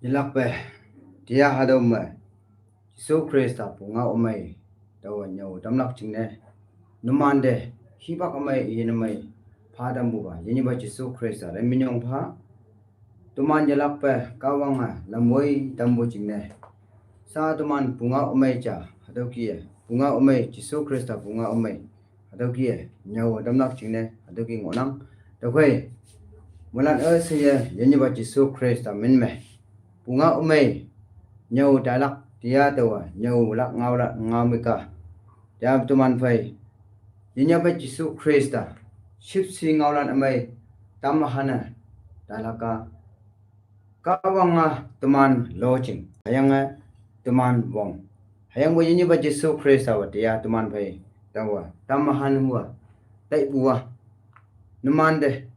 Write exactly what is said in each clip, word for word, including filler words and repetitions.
Yelakpe, tia hatüo me Jesu Khrista pungao ümei taowe nyüo tamlak jingne, numante hipak ümei, yin ümei pha tampupa, yenyupa Jesu Khrista te minyong pha. Teman yelakpe Kahwange lamwoi tampu jingne, sa teman pungao ümei ja hatüoke, pungao ümei, Jesu Khrista pungao ümei hatüoke nyüo tamlak jingne hatüoke ngohnang. Tüokhei, moilan üsheiye yenyupa Jesu Khrista min me pungao ümei nyüo tailak tia taowa nyüolak ngaolak ngao me ka. Ya teman phei, yenyupa Jesu Khrista shüpshe ngaolan ümei tamhane tailak a, Kahwange teman lojing, hüyange teman wong, hüyangpoi yenyupa Jesu Khrista wa tia teman phei taowa tamhanuwa taipu a, numante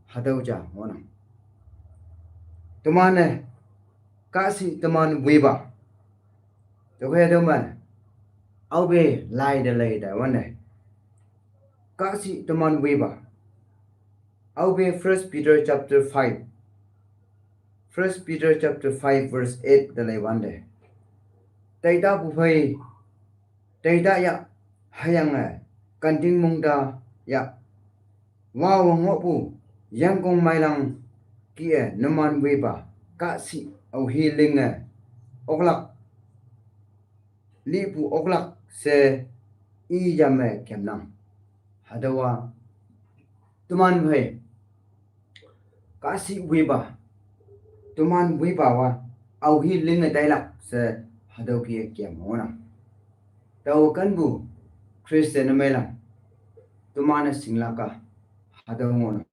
hatüo ja ngohnang. Teman-e kahshih teman wipa, tüokhei hatüo me aope lai te lei te wante, kahshih teman wipa. Aope First Peter chapter five, First Peter chapter five verse eight te lei wante, taitapu phei taita ya, hüyange kanting mongta ya, wawe ngohpu yangkong meilang kih-e numan wipa kahshih aohi linge oklak, lipu oklak she i yame kemnang. Hatüowa teman phei kahshih wipa, teman wipa wa aohi linge tailak she hatüoke kem ngohnang. Tao kenpu Christian ne meilan, teman-e shinglak a hatüo ngohnang.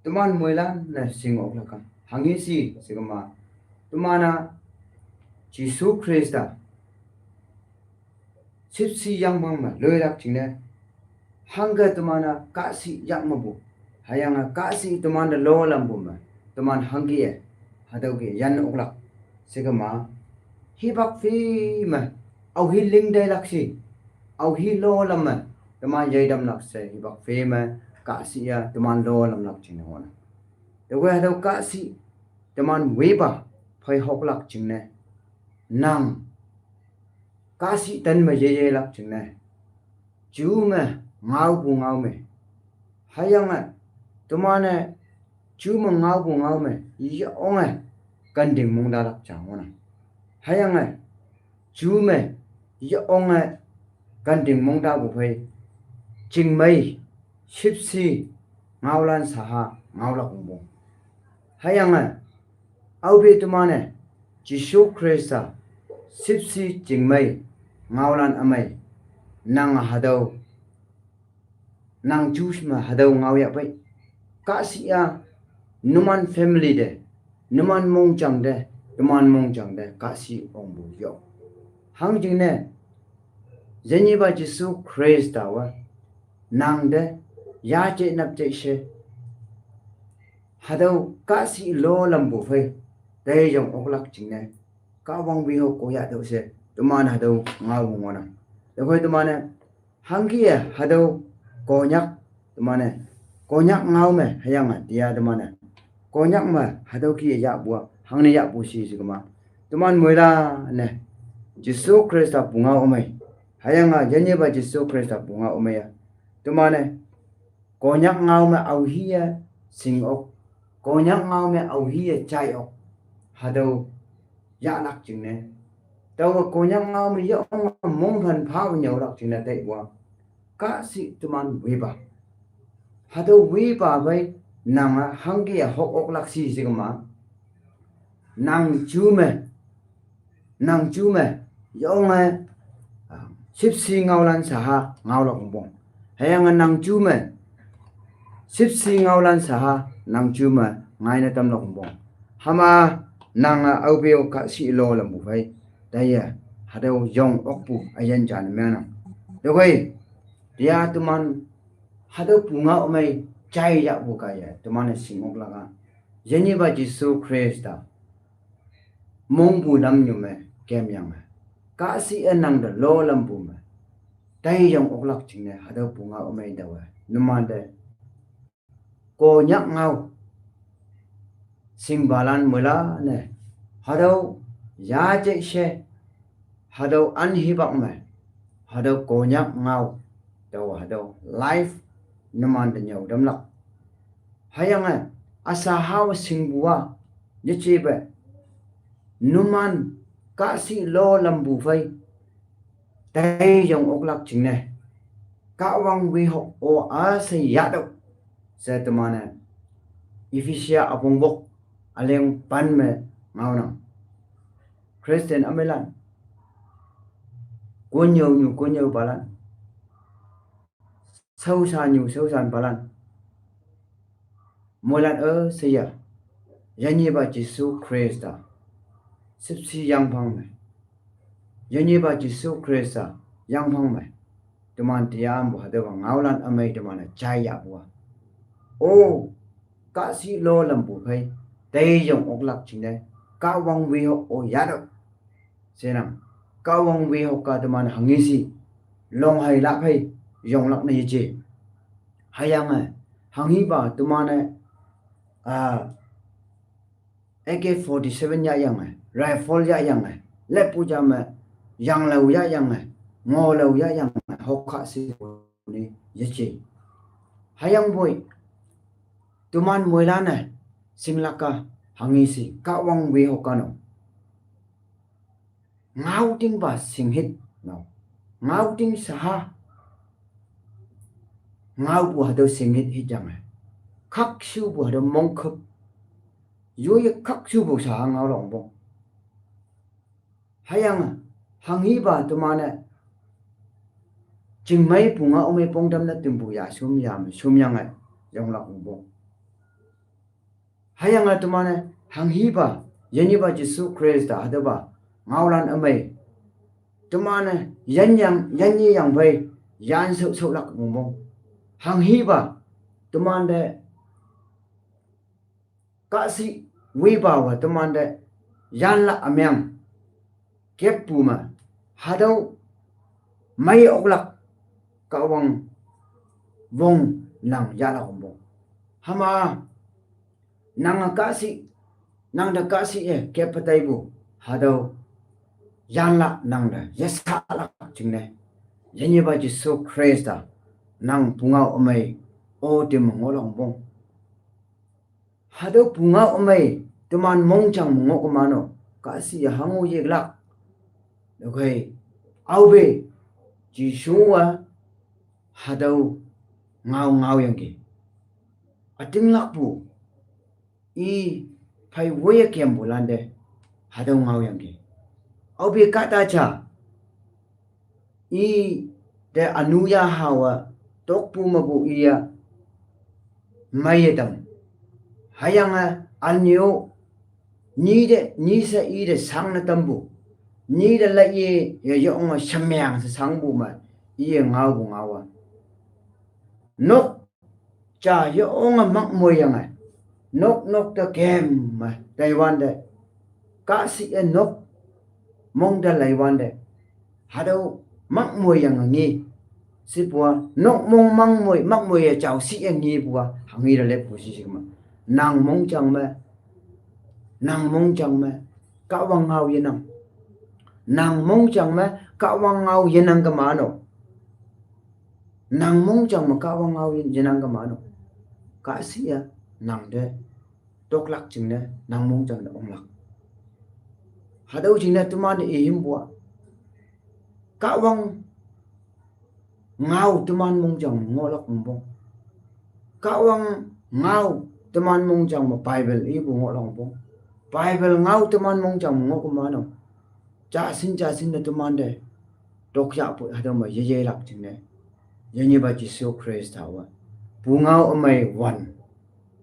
Teman moilan-e shing oklak a, hanghe shi shekema, teman-a Jesu Khrista shüpshe yangpang me loilak jingne, hangke teman-a kahshih yak mepu, hüyange kahshih temante lolampu me, teman hangke-e hatüoke yan oklak shekema, hipak phe me aohi ling tailak shi, aohi lolam me teman yeitamlak she hipak phe me kahshih ya teman lolamlak jingne ngohnang. Tüokhei hatüo kahshih teman wipa phei hoklak jingne, nang kahshih ten me yeyeilak jingne, ju me ngaopu ngao me, hüyange teman-e ju me ngaopu ngao me yonge kanting mongtalak ja ngohnang. Hüyange ju me yonge kanting mongtapu phei chingmei shüpshe ngaolan shaha ngaolak ongpong. Hüyange aope teman-e Jesu Khrista shüpshe chingmei ngaolan ümei, nang hatüo, nang ju me hatüo ngao yahpei, kahshih a numan family te, numan mongjang te, teman mongjang te kahshih ongpu yo. Hangjingne yenyupa Jesu Khrista wa nang te yaje napje she hatüo kahshih lolampu phei teiyong oklak jingne, Kahwang wiho koyah tüo she teman hatüo ngaopu ngohnang. Tüokhei teman-e hangke-e hatüo Konyak, teman-e Konyak ngao me hüyange tia teman-e Konyak me hatüo kih-e yahpu a, hangne yahpu shi shekema, teman moilan-e Jesu Khrista pungao ümei, hüyange yenyupa Jesu Khrista pungao ümei a, teman-e Konyak ngao me aohi-e shing ok, Konyak ngao me aohi-e jai ok, hatüo yahlak jingne, taowe Konyak ngao me yonge mongphan phapu nyüolak jingne taipu a, kahshih teman wipa, hatüo wipa phei nange hangke-e hok oklak shi shekema, nang ju me, nang ju me yonge, a, shüpshe ngaolan shaha ngaolak ongpong. Hüyange nang ju me shüpshe ngaolan shaha nang ju me ngaine tamlak ongpong. Hüma nange aope-o kahshih lolampu phei taiye hatüo yong okpu üyin ja ne mengnang. Tüokhei tia teman hatüo pungao ümei jai yahpu kaiye teman-e shing oklak a, yenyupa Jesu Khrista mongpu lamnyu me kemyange, kahshih-e nang te lolampu me teiyong oklak jingne hatüo pungao ümei taowe numante Konyak ngao shingpalan moilan-e Hatüo, yaje she, hatüo an hibak me, hatüo Konyak ngao, tao hatüo live, numan te nyüo tamlak. Hüyange, asa hao shingpu a, yejepe, numan, kahshih lo lampu phei, tai yong oklak jingne. Kahwang wehok o a she yahtüoh. She teman-e Ephesia üpong wok üleng pen me ngaonang. Christian ümeilan, konnyüonyu konnyüopalan, shaoshan nyu shaoshanpalan, moilan-e sheya, yanyipa Jesu Khrista, shüpshe yangphang me, yanyipa Jesu Khrista, yangphang me, teman tiyanpu hatüopa ngaolan ümei teman-e jai yahpu a. O, kahshih lo lampu phei, tai yong oklak jingne, Kahwang wehok o yahtüoh. Shenang, Kahwang wehok a teman hanghe shi, longhei la phei, yonglak ne yeje. Hüyange, hanghipa teman-e, ah, A K forty-seven yahyange, rifle yahyange, leppu ja me, yanglao yahyange, ngolao yahyange, hokha shi ne yeje. Hüyangpoi, teman moilan-e, shinglak a, hanghe shi, Kahwang wehok a no. Ngao tingpa shinghit, no. Ngao ting shaha. Ngaopu hatüo shinghit hityange, khakshupu hatüo mongkhup. Yoiye khakshupu shaha ngaolak ongpong. Hüyange, hanghipa teman-e, chingmei pungao ümei pongtam ne tümpu ya shum ya me shum yange, yonglak ongpong. Hüyange teman-e, hanghipa, yanyipa Jesu Khrista hatüopa, ngaolan ümei. Teman-e, yanyang, yanyeyang phei, yan shao shaolak ongpong. Hanghipa, teman te, kahshih, wipawe temante, yanla ümeng, keppu me, hatüo, mei oklak, Kahwang, wong, nang yahlak ongpong. Hüma, nange kahshih, nangte kahshih-e kep-e taipu, hatüo, yanla nangte yesalak jingne, yanyipa Jesu Khrista, nang pungao ümei, o teme ngohlak ongpong. Hatüo pungao ümei, teman mongjang me ngoh kema no, kahshih-e hango yeklak. Tüokhei, aope, Jesu-a, hatüo, ngao ngaoyangki. Ütinglakpu, i, phei woiye kempulante, hatüo ngaoyangki. Aope kahta ja, i, te ünu yahawa, tokpu mepu iya, meiye tam. Hüyange, ünyo, nyi te, nyi she i te shangne tampu. Nyi te laiye, ye yonge shemeang she shangpu me, iye ngaopu ngao a. Nok, ja yonge makmoiyange. Nok nok te kem me, taiwante. Kahshih-e nok, mong te leiwante. Hatüo, makmoiyange ngi. Shipu a, nok mong makmoi, makmoiye jao shih-e ngipu a, hanghe te leppu shi shi kema. Nang mongjang me, nang mongjang me, Kahwang ngao yenang. Nang mongjang me, Kahwang ngao yenang kema no. Nang mongjang me, Kahwang ngao ye-, yenang kema no. Kahshih-a, nangte, toklak jingne, nang mongjang te onglak. Hatüo jingne temante ihimpu a. Kahwang ngao teman mongjang ngohlak ongpong. Kahwang ngao teman mongjang me Bible ipu ngohlak ongpong. Bible ngao teman mongjang me ngoh kema no. Jashin jashin ne temante, tokyahpu hatüo me yeyelak jingne, yanyipa Jesu Khrista-a, pungao ümei wan.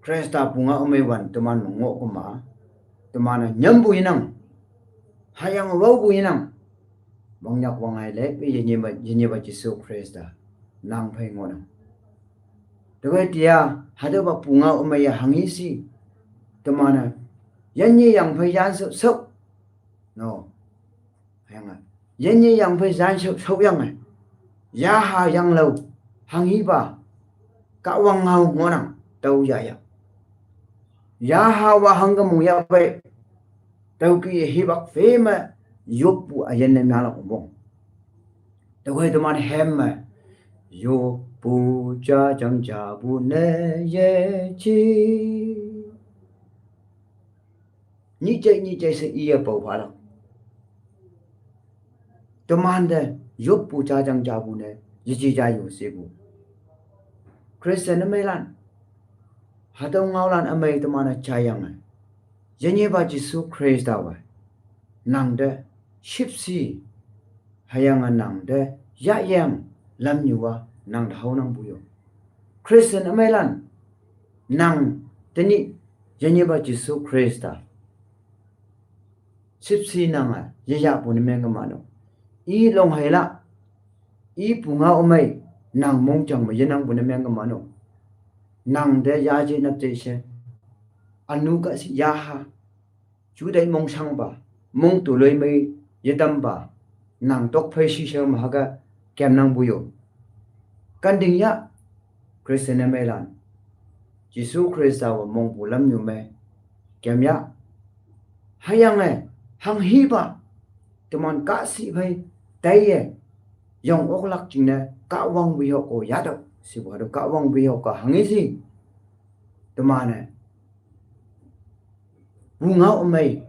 Khrista pungao ümei wan teman me ngoh kema. Teman-e nyampu yenang. Hüyange waopu yenang. Wangnyak wangngai le, pe yenyipa, yenyipa Jesu Khrista, nang phei ngohnang. Tüokhei tia, hatüopa pungao ümei-a hanghe shi. Teman-e, yanyeyang phei yan shao shao. No. Hüyange, yanyeyang phei yan shao shaoyange, yaha yanglao, hanghepa, Kahwang ngao ngohnang, tao yahya. Yahawa hangke mong yahpei, Tüokih-e hibak phei me yoppu üyin ne meang lak ongpong. Tüokhei teman hem me yoppu jajang japu ne yeji. Nyihjei nyihjei she iye pao phalak. Temante yoppu jajang japu ne yeji jayo shepu. Christian ümeilan, hatüo ngaolan ümei teman-e jaiyange, yenyeba Jesu Khrista-e nangte shüpshe, hüyange nangte yahyang lamnyu-a nangte haonangpu yo. Christian ümeilan, nang tenyih yenyeba Jesu Khrista shüpshe nange yeyahpu ne mengkema no. I longheila, i pungao ümei, nang mongjang me yenangpu ne mengkema no. Nangte yaje napje she, ünu kahshih yaha, juteih mongshangpa, mong toloimei yetampa, nang tokphei shishe me hüke kemnangpu yo. Kanting ya, Christian ümeilan, Jesu Khrista-e mongpu lamnyu me kem ya. Hüyange hanghipa teman kahshih phei taiye yong oklak jingne Kahwang wehok-o yahtüoh shepu hatüo Kahwang wehok-a hanghe shi. Teman-e pungao ümei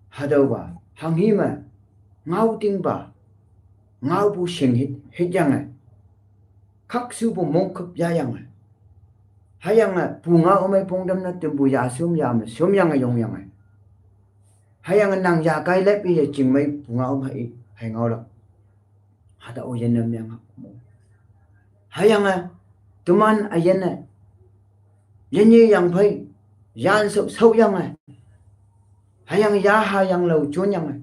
hatüopa hanghi me ngaotingpa, ngaopu shing hit, hityange, khakshupu mongküp yahyange, hüyange pungao ümei pongtam ne tümpu yashum ya me shümyange yongyange, hüyange nang yakai lep iye chingmei pungao ümei hei ngaolak. Hatüo üyin ne meang hak mo. Hüyange teman üyin-e, yenye yangphei, yan shao shaoyange, hüyange yaha yanglao jonyange,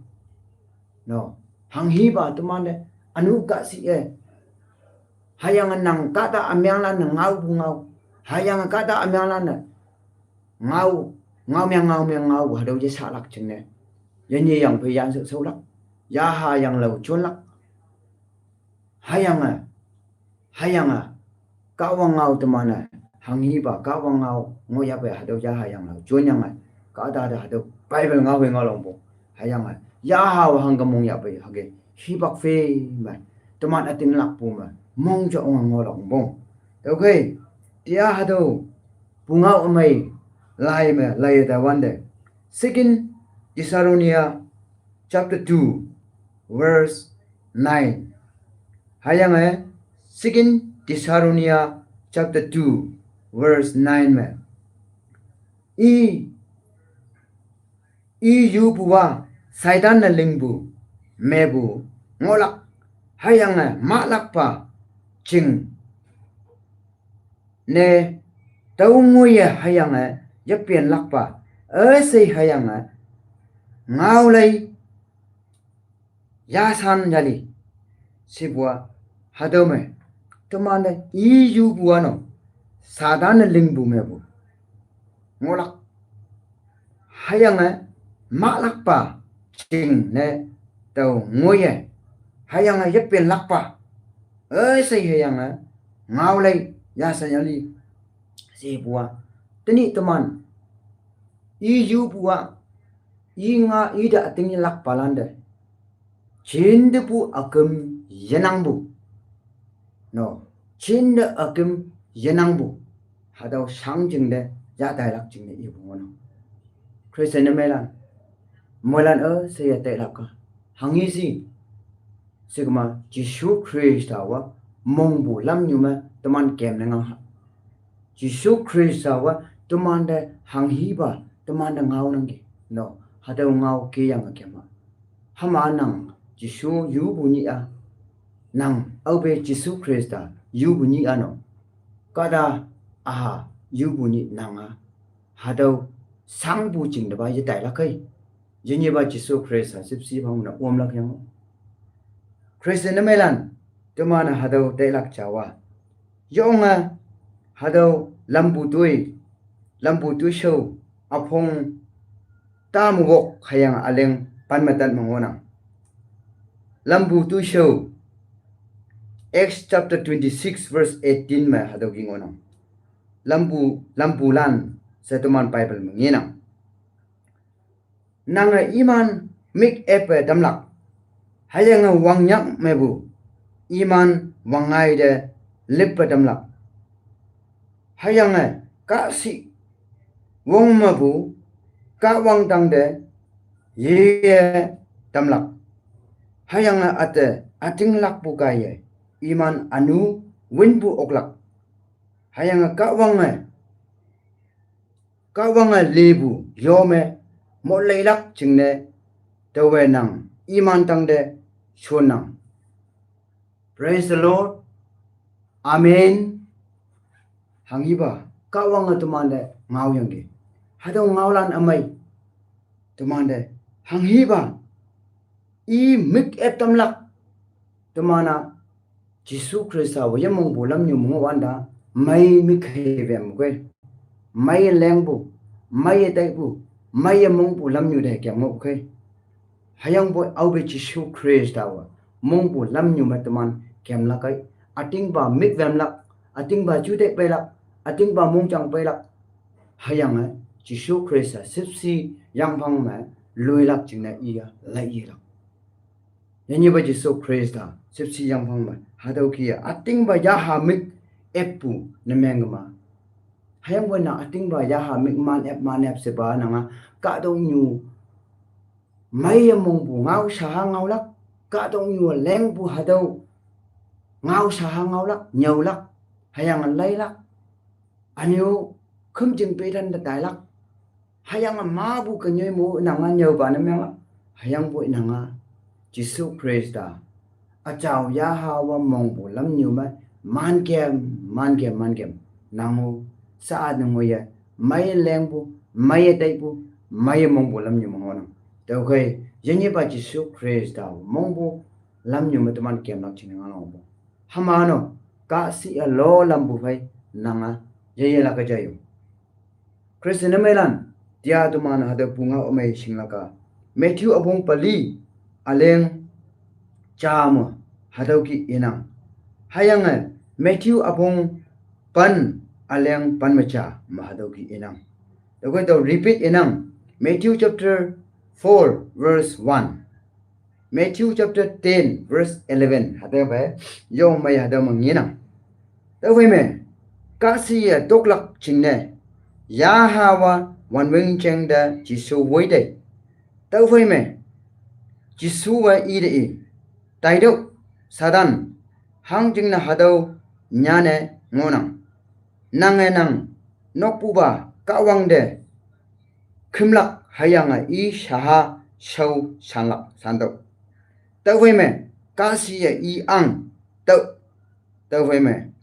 no, hanghipa temante ünu kahshih-e, hüyange nang kahta ümenglan-e ngaopu ngao, hüyange kahta ümenglan-e ngao, ngaomeng ngaomeng ngao hatüo yeshalak jingne, yenye yangphei yan shao shaolak, yaha yanglao jonlak. Hüyange, hüyange, Kahwang ngao teman-e hanghipa Kahwang ngao ngohyahpei hatüo yaha yanglao jonyange, kahta te hatüo Bible ngao hei ngaolak ongpong. Hüyange yaha-o hangke mongyahpei hüke hibak phei me teman ütinglakpu me mong ja onge ngohlak ongpong. Tüokhei, tia hatüo pungao ümei lai me laiye tawante, Second Thessalonians chapter two, verse nine. Hüyange Second Thessalonians chapter two, verse nine me, i, i yupu-a Satan-e lingpu mepu ngohlak, hüyange mahlakpa jing ne tao ngoiye, hüyange yepenlakpa üshei, hüyange ngaolei yashan yali shepu-a hatüo me, temante i yupu-a no, Satan-e lingpu mepu ngohlak, hüyange mahlakpa jingne tao ngoiye, hüyange yepenlakpa üshei, hüyange ngaolei yashan yali shepu-a, tenyih teman i yupu-a, i nga ite ütinglakpalante jintepu üküm yenangpu, no, jinte üküm yenangpu, hatüo shangjing te yahtailak jingne ipu ngohnang. Christian ümeilan, moilan üsheiye tailak-a hanghe shi, shikema Jesu Khrista-a mongpu lamnyu me teman kemne ngangha. Jesu Khrista-a temante hanghipa temante ngaonangki, no, hatüo ngao keyange kema. Hüma nang Jesu yupu nyih-a, nang aope Jesu Khrista yupu nyih-a no, kahta, aha, yupu nyih nang-a, hatüo shangpu jingtepa yetailak kei. Yenyeba Jesu Khrista shüpshe phang ne omlak yang-o. Christian ümeilan, teman-e hatüo tailak jawa, yonge hatüo lampu toi, lampu toishao, üpong ta me wok hüyange üleng pan me tat me ngohnang. Lampu toishao, Acts chapter twenty-six verse eighteen me hatüo ki ngohnang. Lampu, lampulan she teman Bible me ngenang. Nange iman mik epe tamlak. Hüyange wangnyak mepu iman wangngai te lippe tamlak. Hüyange kahshih wong mepu Kahwang tangte yeye tamlak. Hüyange üte ütinglakpu kaiye iman ünu winpu oklak. Hüyange Kahwange, Kahwange lepu yome motleilak jingne taowe nang iman tangte shonnang. Praise the Lord. Amen. Hanghipa, Kahwange temante ngaoyangki. Hatüo ngaolan ümei temante hanghipa, i mik ep tamlak. Teman-a Jesu Khrista-we yemongpu lamnyu me ngohwante, mei mik hei wem kei. Meiye lengpu, meiye taipu, meiye mongpu lamnyu te kem ngoh kei. Hüyangpoi aope Jesu Khrista-we mongpu lamnyu me teman kemlak kei. Ütingpa mik wemlak, ütingpa ju te peilak, ütingpa mongjang peilak. Hüyange Jesu Khrista shüpshe yangphang me loilak jingne iye laiyelak. Yenyihpa Jesu Khrista shüpshe yangphang me hatüo kih-e ütingpa yaha mik eppu ne mengkema. Hüyangpoi nang ütingpa yaha mik man ep man ep shepa nange kahtoknyu meiye mongpu ngao shaha ngaolak, kahtoknyu lengpu hatüo ngao shaha ngaolak, nyüolak, hüyange leilak. Üne-o khümjing petan te tailak. Hüyange mapu kenyoi mo nange nyüopa ne menglak. Hüyangpoi nange Jesu Khrista üjao yahawa mongpu lamnyu me mankem, mankem, mankem. Nang-o sha-a ne ngoiye, meiye lengpu, meiye taipu, meiye mongpu lamnyu me ngohnang. Tüokhei yenyihpa Jesu Khrista mongpu lamnyu me teman kemlak jingne ngaolak ongpu. Hüma-a no, kahshih-e lo lampu phei nange yeyelak-e jaiyo. Christian ne meilan, tia teman hatüo pungao ümei shinglak-a, Matthew üpong peli üleng ja me hatüo kih inang. Hüyange Matthew üpong pen üleng pen me ja me hatüo kih inang. Tüokhei tao repeat inang. Matthew chapter four verse one. Matthew chapter ten verse eleven hatüope yong mei hatüo me ngenang. Tüophei me, kahshih-e toklak jingne yahawa wanwing jeng te Jesu woitei. Tüophei me, Jesuwe ite i, taitüoh, Satan, hangjingne hatüo nyanne ngohnang. Nange nang nokpupa Kahwang te kümlak hüyange i shaha shao shanlak shantüoh. Tüophei me, kahshih-e i ang tüoh. Tüophei me,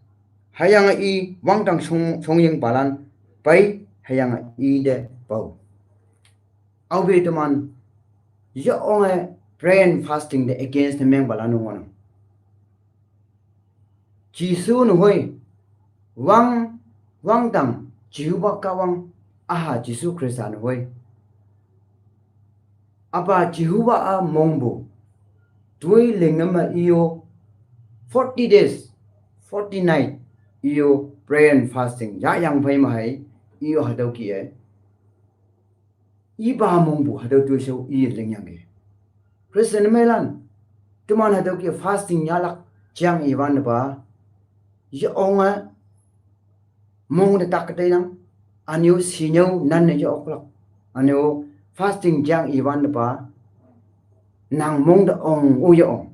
hüyange i wangdang shong, shongyingpalan pei, hüyange i te pao. Aope teman yonge prayer and fasting te against ne mengpalan ngohnang. Jesu nehoi, wang, wangdang Jehovah Kahwang, üha Jesu Khrista nehoi, üpa Jehovah-a mongpu toi linge me i-o forty days, forty night i-o prayer and fasting yahyang phei me hei, i-o hatüo kih-e ipa mongpu hatüo toishao i lingyangki. Christian ne meilan, teman hatüo kih fasting yahlak jang iwanpa, yonge mong te tak teinang, üne-o shinyüo nanne ye-oklak, üne-o fasting jang iwanpa, nang mong te ong-o ye-ong.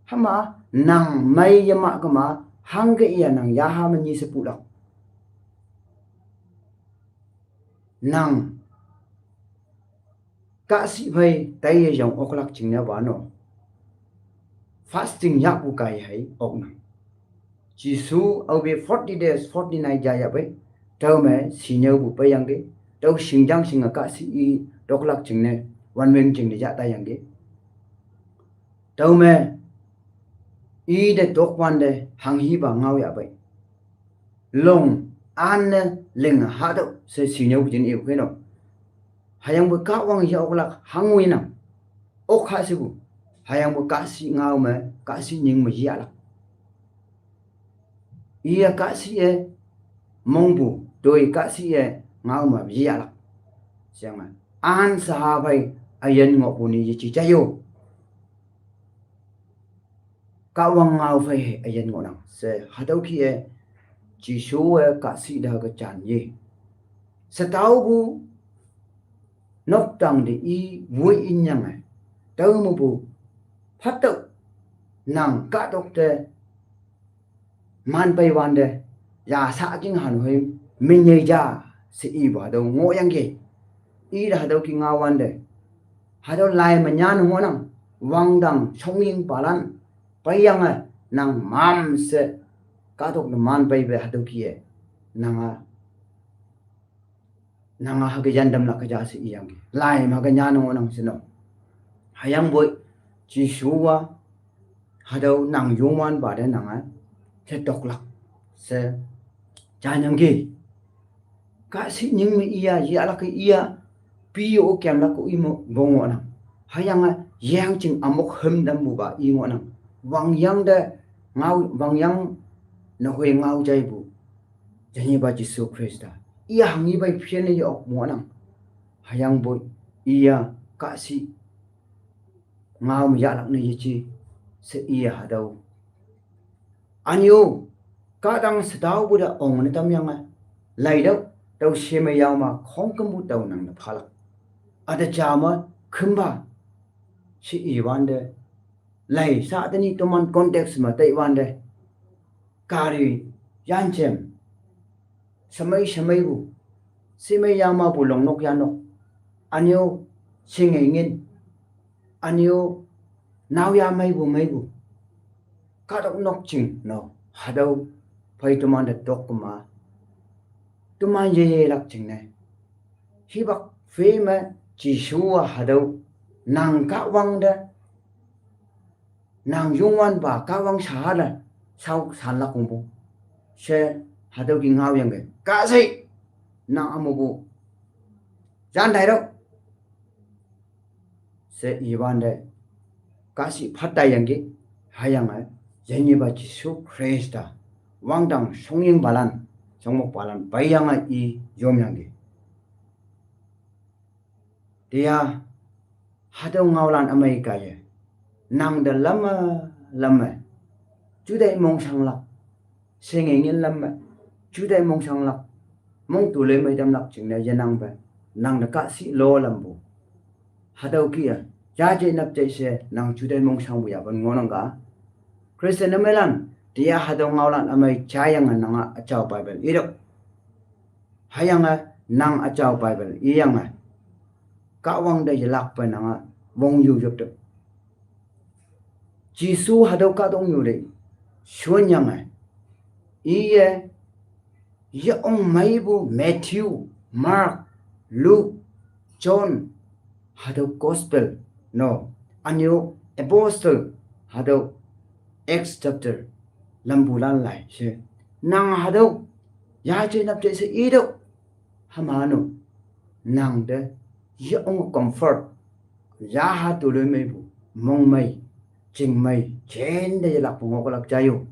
Hüma nang mei yema kema, hangke iye nang yaha me nyi shepulak. Nang kahshih phei taiye yong oklak jingne pa no, fasting yahpu kai hei oknang. Jesu aope forty days, forty night yayahpei, tüome shinyüopu peiyangki, tüo shingjang shinge kahshih i toklak jingne, wanwing jingne yah taiyangki. Tüome ite tokwante hanghipa ngaoyahpei, long anne linge hatüo she shinyüopu jin ipu kei no. Hüyangpoi Kahwang ye-oklak hangoinang, okha shepu. Hüyangpoi kahshih ngao me, kahshih nying me yahlak. Iye kahshih-e mongpu toi kahshih-e ngao me yahlak. Sheyange an shaha phei üyin ngohpu ni yeji jaiyo. Kahwang ngao phei he üyin ngohnang she hatüo kih-e Jesu-e kahshih te ke jan ye. She taopu noktang te i woi inyange, tao mepu phatüoh nang kahtok te man pei wante, ya sha jing hanhoi minyei ja she ipa hatüo ngohyangki. I te hatüo kih ngao wante, hatüo lai me nyan ngohnang, wangdang shongyingpalan peiyange, nang mamshe kahtok ne man peipe hatüo kih-e, nanga nanga hüke yantamlak ke ja she iyangki. Lai me hüke nyan ngohnang she no. Hüyangpoi Jesu-a hatüo nang Youngwanpa te nange jetoklak she janyangki. Kahshih nying me iya, yahlak ke iya, pi-o kemlak-o i mo wong ngohnang. Hüyange yeng jing ümok hüm tampupa i ngohnang. Wangyang te ngao, wangyang nehoi ngao jaipu, jaiyepa Jesu Khrista, iya hanghi pei phenne ye-ok ngohnang. Hüyangpoi iya kahshih ngao me yahlak ne yeji she iya hatüo, ünyo, kahtang she taopu te ong ne tamyange, laitüoh, tao she me yao ma khongkümpu tao nang ne phalak, üte ja me khümpa she iwante, lai sha tenyih toman context me taiwante, gari yanjem, shemei shemeipu, shemei yamapu longnok yanok, ünyo shinge ngin, ünyo naoyha meipu meipu, kahtok nok jing no, hatüo phei tomante tok kema, toman yeyelak jingne, hipak phei me Jesu-a hatüo nang Kahwang te, nang Youngwanpa Kahwang sha te, shao shanlak ongpu she hatüo kih ngaoyangki. Kahshih, nang ümepu yan taitüoh she iwante, kahshih phat taiyangki. Hüyange jaiyepa Jesu Khrista wangdang shongyingpalan, shongmokpalan peiyange i yomyangki. Tiya, hatüo ngaolan ümei kaiye, nang te lamme, lamme jutai mongshanglak, shinge ngin lamme jutai mongshanglak, mong tule mei tamlak jingne yenangpe, nang te kahshih lo lampu, hatüo kih-e, yaje nap jai she nang jutai mongshangpu yapan ngohnang ka. Christian ne meilan, tiya hatüo ngaolan ümei jayange nange üjao Bible itüoh. Hüyange nang üjao Bible iyange, Kahwang te yelakpe nange wongyu yoptüoh. Jesu hatüo kahtoknyu te shonyange, iye yeong meipu Matthew, Mark, Luke, John, hatüo gospel, no, ünyo apostle, hatüo Acts chapter, lampulan lai she, nang hatüo yaje nap jai she itüoh. Hüma no, nang te yeong comfort, yaha toloi meipu, mongmei, chingmei, jente yelakpu ngohlak jaiyo.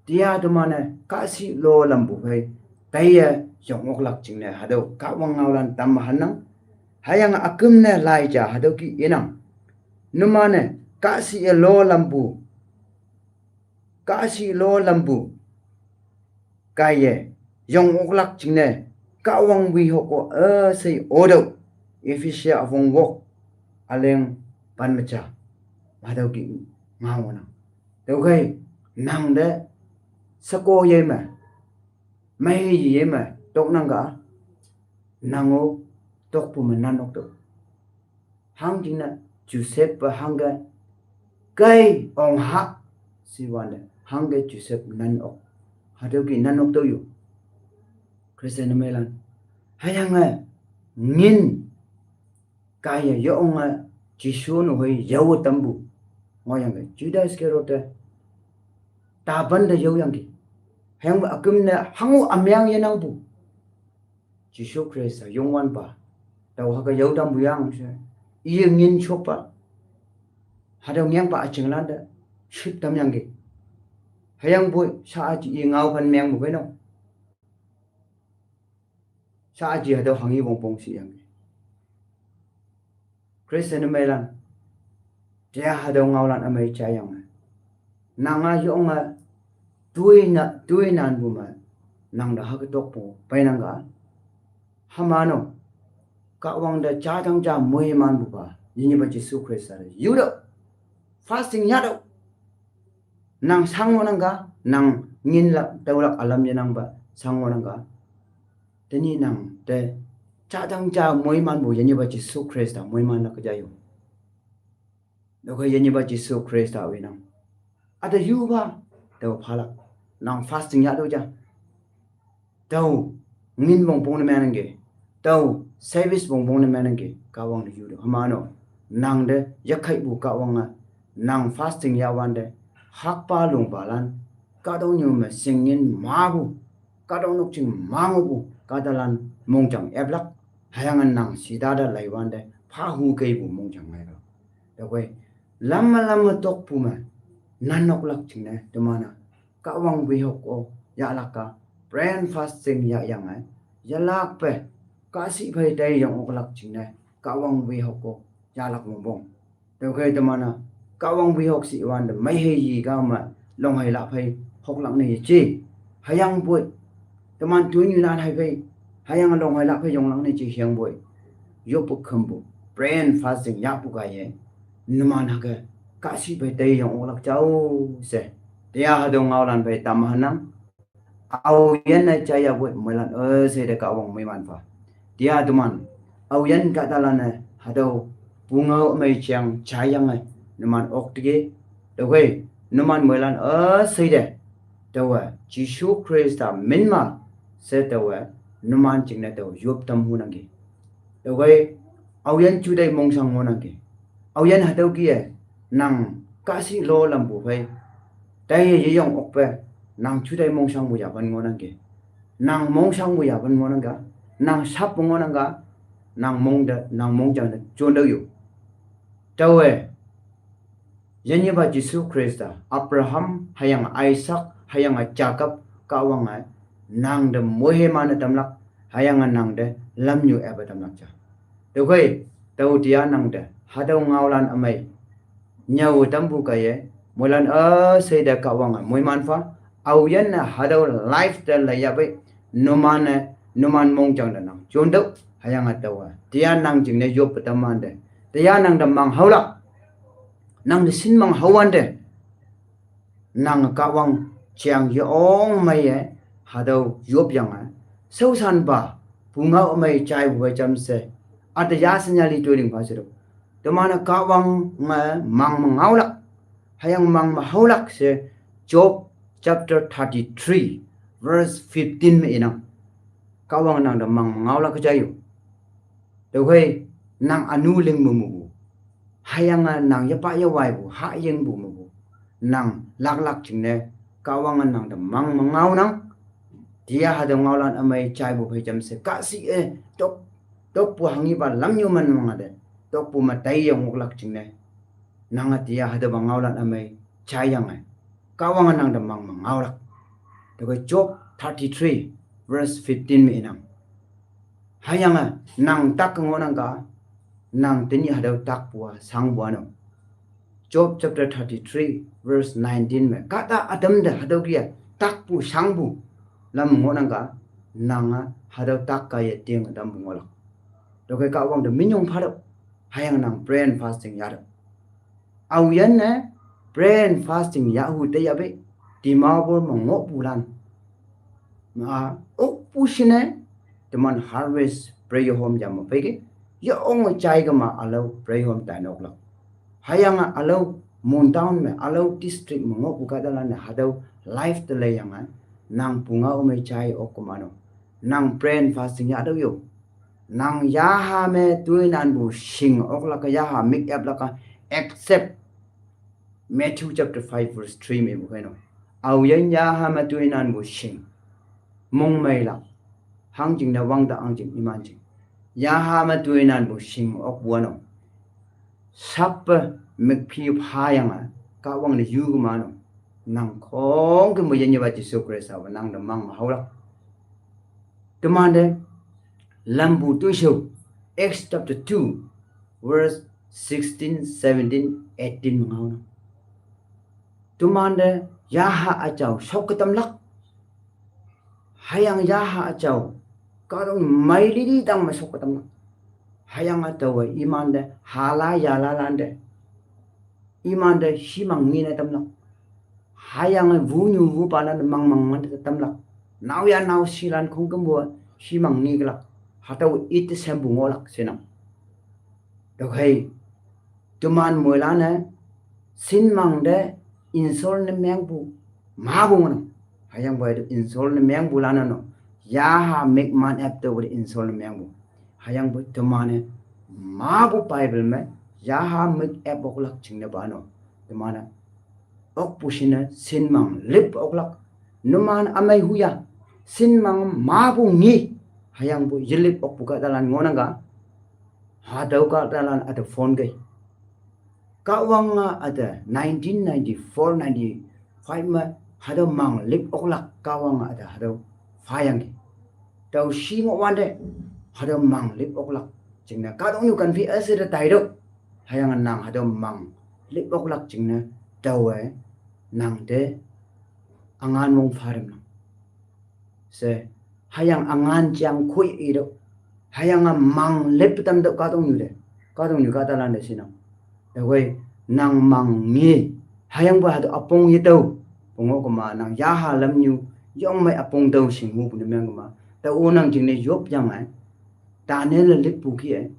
Tiya toman-e kahshih lo lampu phei, taiye yong oklak jingne hatüo Kahwang ngaolan tam hanang. Hüyange üküm ne lai ja hatüo kih inang. Numan-e kahshih-e lo lampu, kahshih lo lampu kaiye yong oklak jingne, Kahwang wehok-o üshei otüoh, Ephesia üpong wok, üleng pen me ja, hatüo kih ngao ngohnang. Tüokhei, nang te sheko ye me, mei ye me toknang ka, nang-o tokpu me nan oktüoh. Hangjingne Joseph-e hangke kei ong ha shiwante, hangke Joseph nan ok, hatüo kih nan ok tüoh yo. Christian ne meilan, hüyange ngin kaiye yeonge Jesu nehoi yao tampu ngohyangki, Judas Iscariot te tapan te yaoyangki. Hüyangpoi üküm ne hango ümeng yenangpu, Jesu Khrista Youngwanpa tao hüke yao tampu yang she, iye ngin shokpa, hatüo ngengpa üjinglan te ship tamyangki. Hüyangpoi shaaji i ngao phan mengpu peinang, shaaji hatüo hanghi wongpong shiyangki. Christian ümeilan, tea hatüo ngaolan ümei jaiyange, nanga yonge, tui na, tui nanpu me, nang te hake tokpu peinangka. Hüma-o, Kahwang te jajang ja moimanpupa yinyepa Jesu Khrista te yutüoh, fasting yahtüoh. Nang shang ngohnangka, nang nginlak tüolak ülam yenangpa shang ngohnangka. Tenyih nang te jajang ja moimanpu yinyepa Jesu Khrista moimanlak ke ja yo. Tüokhei yinyepa Jesu Khrista winang, üte yupa, tao phalak, nang fasting yahtüoh ja. Tao ngin wongpong ne menangki, tao service wongpong ne menangki, Kahwang te yutüoh. Hüma-o, nang te yakheipu Kahwange, nang fasting yahwante, hakpa longpalan, kahtoknyu me shingngin mapu, kahtok nokjing ma ngohpu kahtalan mongjang eplak, hüyange nang shita te leiwante, phahu keipu mongjang ngailak. Tüokhei, lam me lam me tokpu me, nan noklak jingne teman-a, Kahwang wehok-o yahlak-a, prayer and fasting yahyange, yelakpe, kahshih phei teiyong oklak jingne, Kahwang wehok-o yahlak wongpong. Tüokhei teman-a, Kahwang wehok shiwante mei hei yi kame, longheilak phei hoklak ne yeje. Hüyangpoi, teman toinyu nan hei phei, hüyange longheilak phei yonglak ne yeje hüyangpoi, yoppu khümpu, prayer and fasting yahpu kaiye, numan hüke, kahshih phei teiyong oklak jao she, tea hatüo ngaolan phei tamhanang. Aoyinne jaiyapoi moilan üshei te Kahwang moimanpa. Tea teman, aoyin kahtalan-e hatüo pungao ümei jang jaiyange, numan okteki. Tüokhei, numan moilan üshei te, taowe Jesu Khrista min me she taowe, numan jingne tao yop tam hunangki. Tüokhei, aoyin jutai mongshang ngohnangki. Aoyin hatüo kih-e, nang kahshih lo lampu phei, taiye yeyong okpe, nang jutai mongshangpu yaphan ngohnangki. Nang mongshangpu yaphan ngohnangka, nang shappu ngohnangka, nang mong te, nang mongjang te jontüoh yo. Taowe, yinyepa Jesu Khrista, Abraham, hüyange Isaac, hüyange Jacob, Kahwange, nang te moiman-e tamlak, hüyange nang te lamnyu epe tamlak ja. Tüokhei, tao tea nang te hatüo ngaolan ümei nyüo tampu kaiye, moilan üshei te Kahwange moimanpa, aoyinne hatüo life te leiyapei, numan-e, numan mongjang te nang jontüoh, hüyange taowe tea nang jingne yoppe tamwante, tea nang te mang haolak, nang te shin mang haowante, nang Kahwang jang yeong meiye, hatüo yopyange, shaoshanpa, pungao ümei jaipu phei jamshe, üte yashinya li toiling pha shetüoh, teman-e Kahwange mang me ngaolak, hüyange mang me haolak she, Job chapter thirty-three, verse fifteen me inang. Kahwange nang te mang me ngaolak ke ja yo. Tüokhei, nang ünu ling me mepu, hüyange nang yepa yewaipu hahyingpu mepu, nang laklak jingne, Kahwange nang te mang me ngaonang. Tea hatüo ngaolan ümei jaipu phei jamshe kahshih-e, tok, tokpu hanghipa lamnyu man mangate, tokpu me teiyong oklak jingne, nange tea hatüopa ngaolan ümei jaiyange, Kahwange nang te mang me ngaolak. Tüokhei Job thirty-three, verse fifteen me inang. Hüyange nang tak ngohnangka, nang tenyih hatüo takpu-a shangpu-a no. Job chapter thirty-three, verse nineteen me, kahta ütam te hatüo kih-e takpu shangpu lam ngohnangka, nange hatüo tak kaiye tinge tampu ngohlak. Tüokhei Kahwang te minyong phatüoh, hüyange nang prayer and fasting yahtüoh. Aoyinne prayer and fasting yahhu teyapei, Dimapur me ngohpulan, a, okpu shinne, teman Harvest Prayer Home yame peike, yeonge jaikema ülao prayer home tainoklak. Hüyange ülao Mon town me, ülao district me ngohpu kahtalan-e hatüo life te leiyange, nang pungao ümei jai okkema no, nang prayer and fasting yahtüoh yo. Nang yaha me toinanpu shing oklak-a, yaha mik eplak-a, except Matthew chapter five verse three mepu kei no, aoyin yaha me toinanpu shing, mongmeilak, hangjingne wangta hangjing iman jing, yaha me toinanpu shing okpu-a no, shappe mükphi phayange, Kahwang te yukema no, nang khongküm me yinyepa Jesu Khrista-we nang te mang me haolak. Temante lampu toishao, Acts chapter two, verse sixteen, seventeen, eighteen me ngaonang. Temante yaha üjao shokke tamlak. Hüyange yaha üjao kahtoknyu meilili tang me shokke tamlak. Hüyange taowe imante hala yalalante, imante shimang ngene tamlak. Hüyange wunyu wupalante mangmang mante tamlak. Naoyha naoshilan khongkümpu shimang ngekelak. Hatüo ite shempu ngohlak shenang. Tüokhei, teman moilan-e shinmang te insult ne mengpu mapu ngohnang. Hüyangpoi hatüo insult ne mengpulan-e no, yaha mükman ap tüote insult ne mengpu. Hüyangpoi teman-e mapu Bible me yaha mük ap oklak jingnepa no, teman-e okpu shinne shinmang lip oklak. Numan ümei huya, shinmang mapu nge, hüyangpoi yelip okpu kahtalan ngohnang ka. Hatüo kahtalan üte phone kei. Kahwange üte nineteen ninety-four, ninety-five me hatüo mang lip oklak Kahwange üte hatüo phayangki. Tao shi ngohwante hatüo mang lip oklak jingne kahtoknyu kanphi üshei te taitüoh. Hüyange nang hatüo mang lip oklak jingne taowe nang te üngan mong phatamnang. She, hüyange üngan jang khoi itüoh. Hüyange mang lip tamtüoh kahtoknyu te, kahtoknyu kahtalan te shinang. Tüokhei, nang mang nge, hüyangpoi hatüo üpong yetüo, pungao kema nang yaha lamnyu yongmei üpong tüo shinghupu ne meng kema, tao-o nang jingne yopyange, Daniel-e lippu kih-e,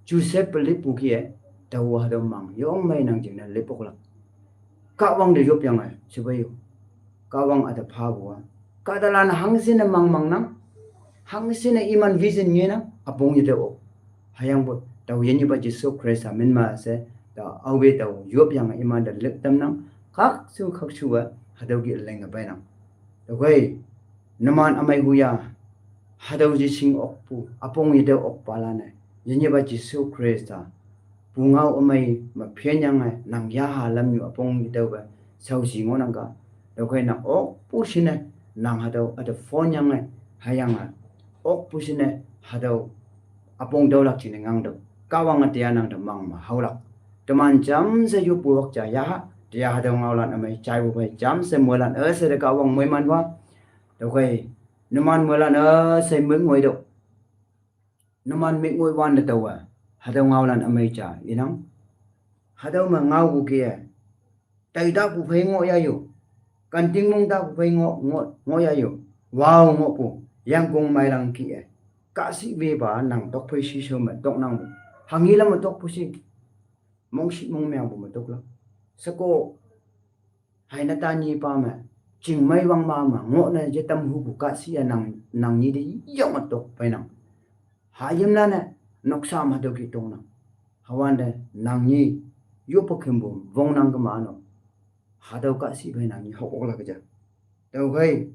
Joseph-e lippu kih-e, tao-o hatüo mang yongmei nang jingne lip oklak. Kahwang te yopyange shepeiyo. Kahwang üte phapu-a, kahtalan hangshinne mangmangnang, hangshinne iman vision ngenang, üpong yetüo-o. Hüyangpoi tao yinyepa Jesu Khrista min me she, tao aope tao yopyange imante lip tamnang, khakshu khakshu-a hatüo kih linge peinang. Tüokhei, numan ümei huya, hatüo jishing okpu üpong yetüo okpalan-e, yinyepa Jesu Khrista pungao ümei me phenyange nang yaha lamnyu üpong yetüope shaoshi ngohnang ka. Tüokhei nang okpu shinne, nang hatüo üte phone yange, hüyange okpu shinne hatüo üpong tüolak jingne ngangtüoh. Kahwange tia nang te mang me haolak. Teman jamshe yoppu wak ja yaha, tia hatüo ngaolan ümei jaipu phei jamshe moilan üshei te Kahwang moiman wa. Tüokhei, numan moilan üshei mük ngoitüoh. Numan mük ngoi wante taowe, hatüo ngaolan ümei ja inang. Hatüo me ngaopu kih-e, taitapu phei ngoh yayo. Kanting mong tapu phei ngoh, ngoh, ngoh yayo. Wao ngohpu, yangkong meilang kih-e, kahshih wepa nang tokphei shishao me toknangpu. Hanghe lam me tokpu shi, mongshih mongmengpu me toklak. Sheko, haine tanyipa me, chingmei wangma me ngohne yetam hupu kahshih-a nang, nang nyi te yonge tok peinang. Hayimlan-e noksa me hatüo kih tongnang. Hüwante nang nyi yoppe khümpu wongnang kema no, hatüo kahshih phei nang nyi hok oklak ja. Tüokhei,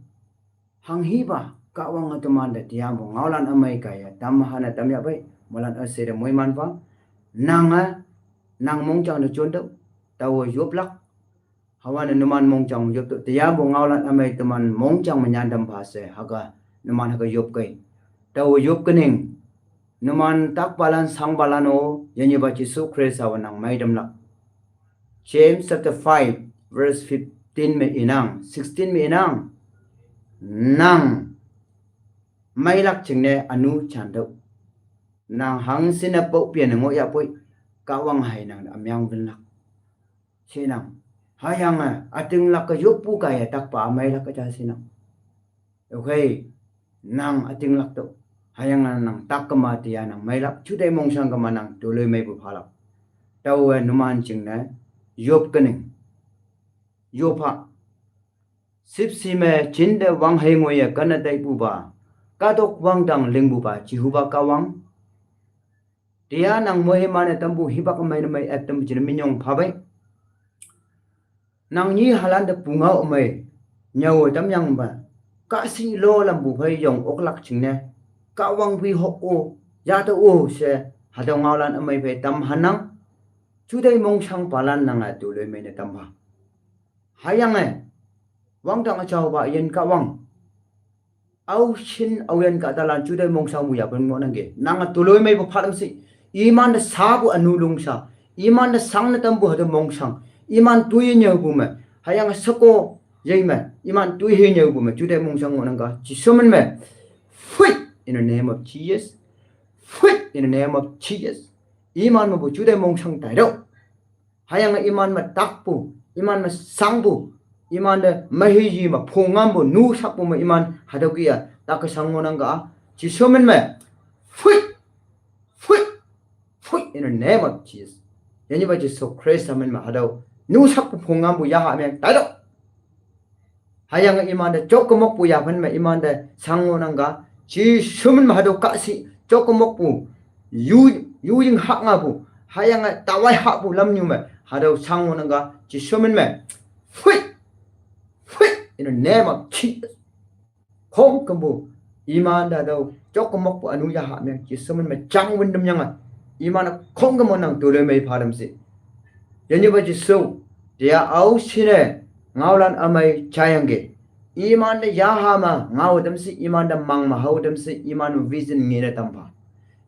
hanghepa Kahwange temante tiapu ngaolan ümei kaiye tam hane tamyahpei, moilan üshei te moiman pha. Nange, nang mongjang te jontüoh, taowe yoplak. Hüwante numan mongjang yoptüoh, tiapu ngaolan ümei teman mongjang me nyan tam pha she, hüke, numan hüke yopkei. Taowe yopkening, numan takpalan shangpalan-o, yinyepa Jesu Khrista-we nang meitamlak. James chapter five, verse fifteen me inang, sixteen me inang. Nang meilak jingne ünu jantüoh. Nang hangshinne pao pene ngohyahpoi, Kahwang hei nang ümeng winlak shenang. Hüyange ütinglak-e yoppu kaiye takpa meilak-e ja shenang. Tüokhei, nang ütinglak tüoh. Hüyange nang tak kema tia nang meilak, juteih mongshang kema nang toloimeipu phalak. Taowe numan jingne yopkening, yopha. Shüpshe me jinte wanghei ngoiye kanne taipupa, kahtok wangdang lingpupa Jehova Kahwang, tia nang moiman-e tampu hipak ümei ne mei ap tampu jingne minyong phapei. Nang nyi halan te pungao ümei nyüowe tamyangpe, kahshih lo lampu phei yong oklak jingne, Kahwang pi hok-o, yate-o she, hatüo ngaolan ümei phei tam hanang. Juteih mongshangpalan nange toloimei ne tam pha. Hüyange, wangdang üjaopa üyin Kahwang, aoshin aoyin kahtalan juteih mongshangpu yaphen ngohnangki. Nange toloimeipu phalam shi, Iman te sapu anu lungsa. Iman te sang ne tampu hatüo mongshang. Iman toiye nyüopu me. Hüyange sheko yei me. Iman toiye nyüopu me. Juteih mongshang ngohnangka. Jesu min me. Free in the name of Jesus. Free in the name of Jesus. Iman mepu juteih mongshang taitüoh. Hüyange iman me takpu, iman me sangpu, iman te mehi yi me phongampu, nu sakpu me iman hatüo kih-a, take shang ngohnangka, Jesu min me, free, free, free in the name of Jesus. Yanyipa Jesu Khrista min me hatüo, nu sakpu phongampu yaha me, taitüoh. Hüyange iman te jok kemokpu yaphan me iman te shang ngohnangka, Jesu min me hatüo kahshih, jok kemokpu, yu, yuying hah ngapu, hüyange tawai hahpu lamnyu me, hatüo shang ngohnangka, Jesu min me, free, free in the name of Jesus. Khongkümpu, iman te hatüo, jok kemokpu anu yaha me, Jesu min me jang wün tamyange, iman khongküm ngohnang toloimei pha tam she. Yanyipa Jesu, tia ao shine, ngaolan ümei jaiyangki. Iman te yaha me ngao tam she, iman te mang me hao tam she, iman vision ngene tampha.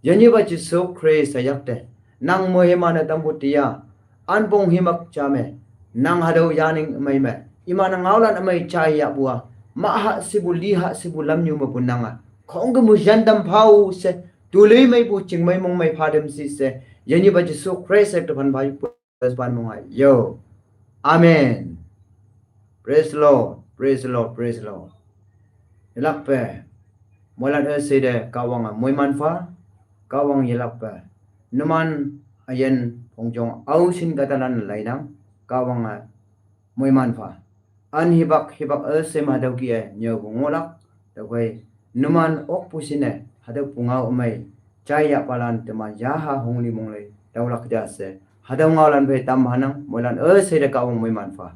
Yanyipa Jesu Khrista yakte, nang moiman-e tampu tia, anpong himak ja me, nang hatüo yaning ümei me, iman-e ngaolan ümei jaiyahpu-a, maha shepu liha shepu lamnyu mepu nange, khongkümpu yan tam phao she, toloimeipu chingmei mongmei pha tam shi she, yanyipa Jesu Khrista te phan pha yu pu, pan mong-a yo. Amen. Praise the Lord, praise the Lord, praise the Lord. Yelakpe, moilan üshei te Kahwange moiman pha, Kahwang yelakpe, numan üyin phongjong aoshin kahtalan leinang, Kahwange moiman pha. An hipak hipak üshei me hatüo kih-e nyüopu ngohlak, tüokhei, numan okpu shinne hatüo pungao ümei, jaiyahpalan teman yaha hongli monglei taolak ja she, hatüo ngaolan phei tam hanang, moilan üshei te Kahwang moiman pha.